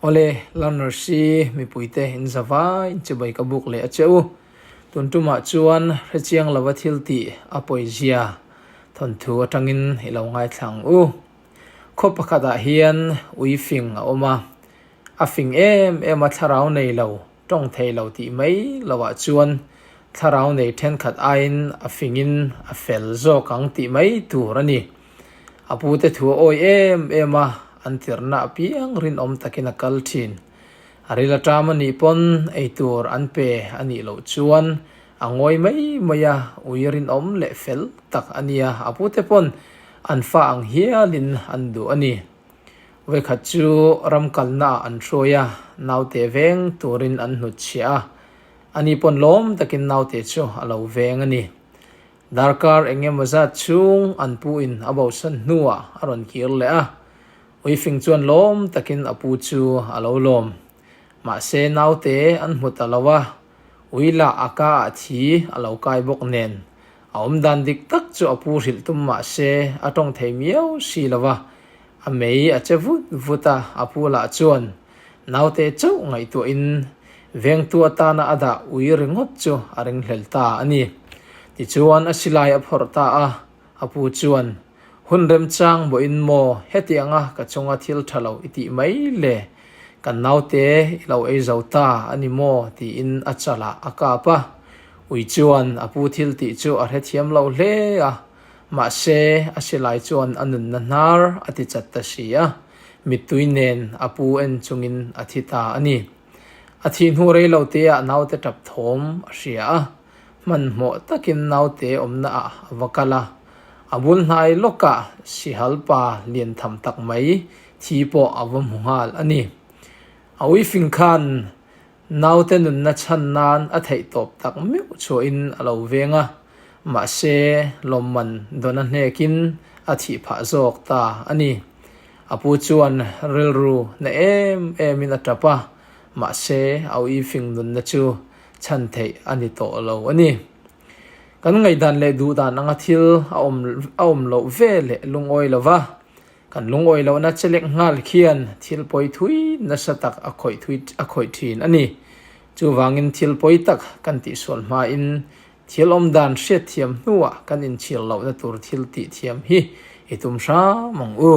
Awle, Learner si mipuite in za vai in chibai ka buk leh a che u. Tun tumah chuan hrechiang lova thil tih a pawizia thawnthu atangin i lo ngaithla ang u. Khaw pakhatah hian ui fing a awm a, a fing em em a thlarau nei lo, tawng thei lo tih mai lovah chuan thlarau nei thenkhat aiin a fingin a fel zawk ang tih mai tur a ni. A pute thu a awi em em a, an tirhna apiang rinawm takin a kal thin. A ril aṭam a nih pawn eitur an pe a nih loh chuan a ngawi mai mai a, ui rinawm leh fel tak a nia, a pute pawn an fa ang hialin an duh a ni. Vawikhat chu ram kalnaah an hruai a, naute veng turin an hnutchhiah a, ani pawn lawm takin naute chu a lo veng a ni. Darkar eng emaw zat chhung an pu in a bosan hnuah a rawn kir leh a, Uifing chuan lawm takin a pu chu a lo lawm. Mahse naute an hmu ta lo a, ui lah a ka ah thi a lo kai bawk nen a awm dan dik tak chu a pu hrilh tum mahse a tawng thei miau si lo a, a mei a che vut vut a, a pu lah chuan naute chauh ngaihtuahin vengtu atana a dah ui ringawt chu a ringhlel ta a ni. Tichuan a silai a phawrh ta a, a pu chuan, Hun remchang bawhin maw hetianga ka chunga thil tha lo i tih mai le? Kan naute i lo ei zo ta a ni maw? tiin a chalah a kap a. Ui chuan a pu thil tih chu a hrethiam lo hle a, mahse a silai chuan a nunna hnar a ti chat ta si a, mittui nen a pu en chungin a thi ta a ni. A thih hnu rei lo teah naute tap thawm a hria a. Hmanhmawh takin naute awmna ah a va kal a, a bul hnai lawkah sihal pa lian tham tak mai thi pawh a va hmu nghal a ni. A uifing khan naute nunna chhan nan a theih tawp tak meuh chhuahin a lo veng a, mahse lawmman dawn a hnekin a thih phah zawk ta a ni. A pu chuan rilru na em emin a tap a, mahse a uifing nunna chu chhan theih a ni tawh lo a ni. Kan ngaihdan leh duhdan anga thil a awm a awm loh ve leh lungawi lo va, kan lungawi lohna chelek nghal khian thil pawi thui nasa tak a khawih thui a khawih thin a ni. Chuvangin thil pawi tak kan tihsual hmain thil awmdan hriatthiam hnuah kan inchhir lohna tur thil tihthiam hi i tum hram ang u.